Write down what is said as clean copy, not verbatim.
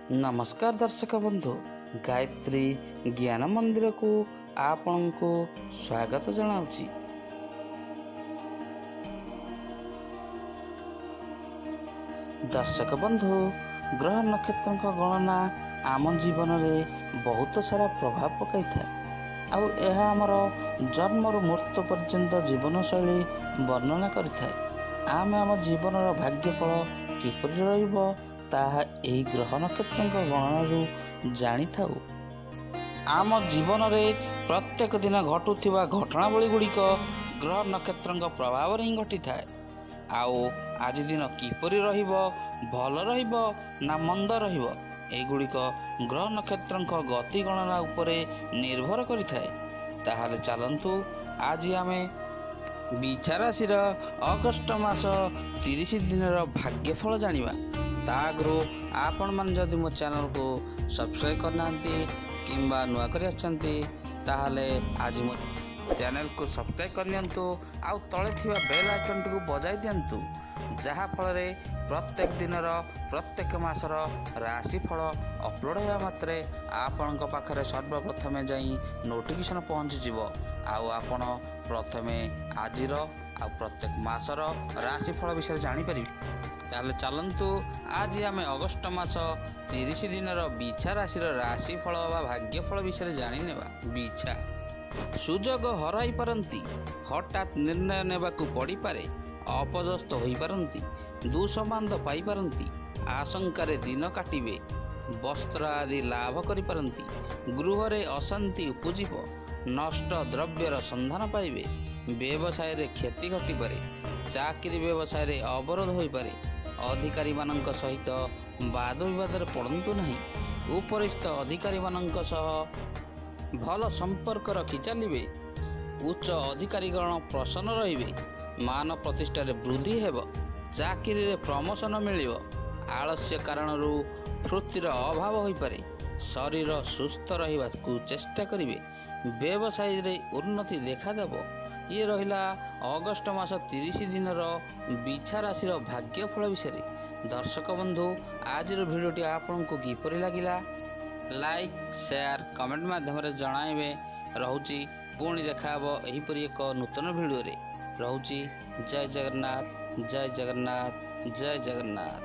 ନମସ୍କାର ଦର୍ଶକ ବନ୍ଧୁ, ଗାୟତ୍ରୀ ଜ୍ଞାନ ମନ୍ଦିରକୁ ଆପଣଙ୍କୁ ସ୍ୱାଗତ ଜଣାଉଛି। ଦର୍ଶକ ବନ୍ଧୁ, ଗ୍ରହ ନକ୍ଷତ୍ରଙ୍କ ଗଣନା ଆମ ଜୀବନରେ ବହୁତ ସାରା ପ୍ରଭାବ ପକାଇଥାଏ, ଆଉ ଏହା ଆମର ଜନ୍ମରୁ ମୃତ୍ୟୁ ପର୍ଯ୍ୟନ୍ତ ଜୀବନଶୈଳୀ ବର୍ଣ୍ଣନା କରିଥାଏ। ଆମେ ଆମ ଜୀବନର ଭାଗ୍ୟଫଳ କିପରି ରହିବ, ତାହା ଏହି ଗ୍ରହ ନକ୍ଷତ୍ରଙ୍କ ଗଣନାରୁ ଜାଣିଥାଉ। ଆମ ଜୀବନରେ ପ୍ରତ୍ୟେକ ଦିନ ଘଟୁଥିବା ଘଟଣାବଳୀ ଗୁଡ଼ିକ ଗ୍ରହ ନକ୍ଷତ୍ରଙ୍କ ପ୍ରଭାବରେ ହିଁ ଘଟିଥାଏ। ଆଉ ଆଜି ଦିନ କିପରି ରହିବ, ଭଲ ରହିବ ନା ମନ୍ଦ ରହିବ, ଏଗୁଡ଼ିକ ଗ୍ରହ ନକ୍ଷତ୍ରଙ୍କ ଗତି ଗଣନା ଉପରେ ନିର୍ଭର କରିଥାଏ। ତାହେଲେ ଚାଲନ୍ତୁ, ଆଜି ଆମେ ବିଛା ରାଶିର ଅଗଷ୍ଟ ମାସ 30 ଦିନର ଭାଗ୍ୟଫଳ ଜାଣିବା। ତା ଆଗରୁ ଆପଣମାନେ ଯଦି ମୋ ଚ୍ୟାନେଲକୁ ସବସ୍କ୍ରାଇବ୍ କରିନାହାନ୍ତି କିମ୍ବା ନୂଆ କରି ଆସିଛନ୍ତି, ତାହେଲେ ଆଜି ମୋ ଚ୍ୟାନେଲକୁ ସବସ୍କ୍ରାଇବ୍ କରିନିଅନ୍ତୁ ଆଉ ତଳେ ଥିବା ବେଲ୍ ଆଇକନ୍ଟିକୁ ବଜାଇ ଦିଅନ୍ତୁ, ଯାହାଫଳରେ ପ୍ରତ୍ୟେକ ଦିନର ପ୍ରତ୍ୟେକ ମାସର ରାଶିଫଳ ଅପଲୋଡ଼ ହେବା ମାତ୍ରେ ଆପଣଙ୍କ ପାଖରେ ସର୍ବପ୍ରଥମେ ଯାଇ ନୋଟିଫିକେସନ୍ ପହଞ୍ଚିଯିବ, ଆଉ ଆପଣ ପ୍ରଥମେ ଆଜିର ଆଉ ପ୍ରତ୍ୟେକ ମାସର ରାଶିଫଳ ବିଷୟରେ ଜାଣିପାରିବେ। ତାହେଲେ ଚାଲନ୍ତୁ, ଆଜି ଆମେ ଅଗଷ୍ଟ ମାସ 30 ଦିନର ବିଛା ରାଶିର ରାଶିଫଳ ବା ଭାଗ୍ୟଫଳ ବିଷୟରେ ଜାଣିନେବା। ବିଛା, ସୁଯୋଗ ହରାଇ ପାରନ୍ତି। ହଠାତ୍ ନିର୍ଣ୍ଣୟ ନେବାକୁ ପଡ଼ିପାରେ। ଅପଦସ୍ଥ ହୋଇପାରନ୍ତି। ଦୁଃସମ୍ବାଦ ପାଇପାରନ୍ତି। ଆଶଙ୍କାରେ ଦିନ କାଟିବେ। ବସ୍ତ୍ର ଆଦି ଲାଭ କରିପାରନ୍ତି। ଗୃହରେ ଅଶାନ୍ତି ଉପୁଜିବ। ନଷ୍ଟ ଦ୍ରବ୍ୟର ସନ୍ଧାନ ପାଇବେ। ବ୍ୟବସାୟରେ କ୍ଷତି ଘଟିପାରେ। ଚାକିରି ବ୍ୟବସାୟରେ ଅବରୋଧ ହୋଇପାରେ। ଅଧିକାରୀମାନଙ୍କ ସହିତ ବାଦ ବିବାଦରେ ପଡ଼ନ୍ତୁ ନାହିଁ। ଉପରିସ୍ଥ ଅଧିକାରୀମାନଙ୍କ ସହ ଭଲ ସମ୍ପର୍କ ରଖି ଚାଲିବେ। ଉଚ୍ଚ ଅଧିକାରୀଗଣ ପ୍ରସନ୍ନ ରହିବେ। ମାନ ପ୍ରତିଷ୍ଠାରେ ବୃଦ୍ଧି ହେବ। ଚାକିରିରେ ପ୍ରମୋସନ ମିଳିବ। ଆଳସ୍ୟ କାରଣରୁ ଫୁର୍ତ୍ତିର ଅଭାବ ହୋଇପାରେ। ଶରୀର ସୁସ୍ଥ ରହିବାକୁ ଚେଷ୍ଟା କରିବେ। ବ୍ୟବସାୟରେ ଉନ୍ନତି ଦେଖାଦେବ। ଇଏ ରହିଲା ଅଗଷ୍ଟ ମାସ 30 ଦିନର ବିଛା ରାଶିର ଭାଗ୍ୟଫଳ ବିଷୟରେ। ଦର୍ଶକ ବନ୍ଧୁ, ଆଜିର ଭିଡ଼ିଓଟି ଆପଣଙ୍କୁ କିପରି ଲାଗିଲା, ଲାଇକ୍, ସେୟାର, କମେଣ୍ଟ ମାଧ୍ୟମରେ ଜଣାଇବେ। ରହୁଛି, ପୁଣି ଦେଖାହେବ ଏହିପରି ଏକ ନୂତନ ଭିଡ଼ିଓରେ। ରହୁଛି, ଜୟ ଜଗନ୍ନାଥ, ଜୟ ଜଗନ୍ନାଥ, ଜୟ ଜଗନ୍ନାଥ।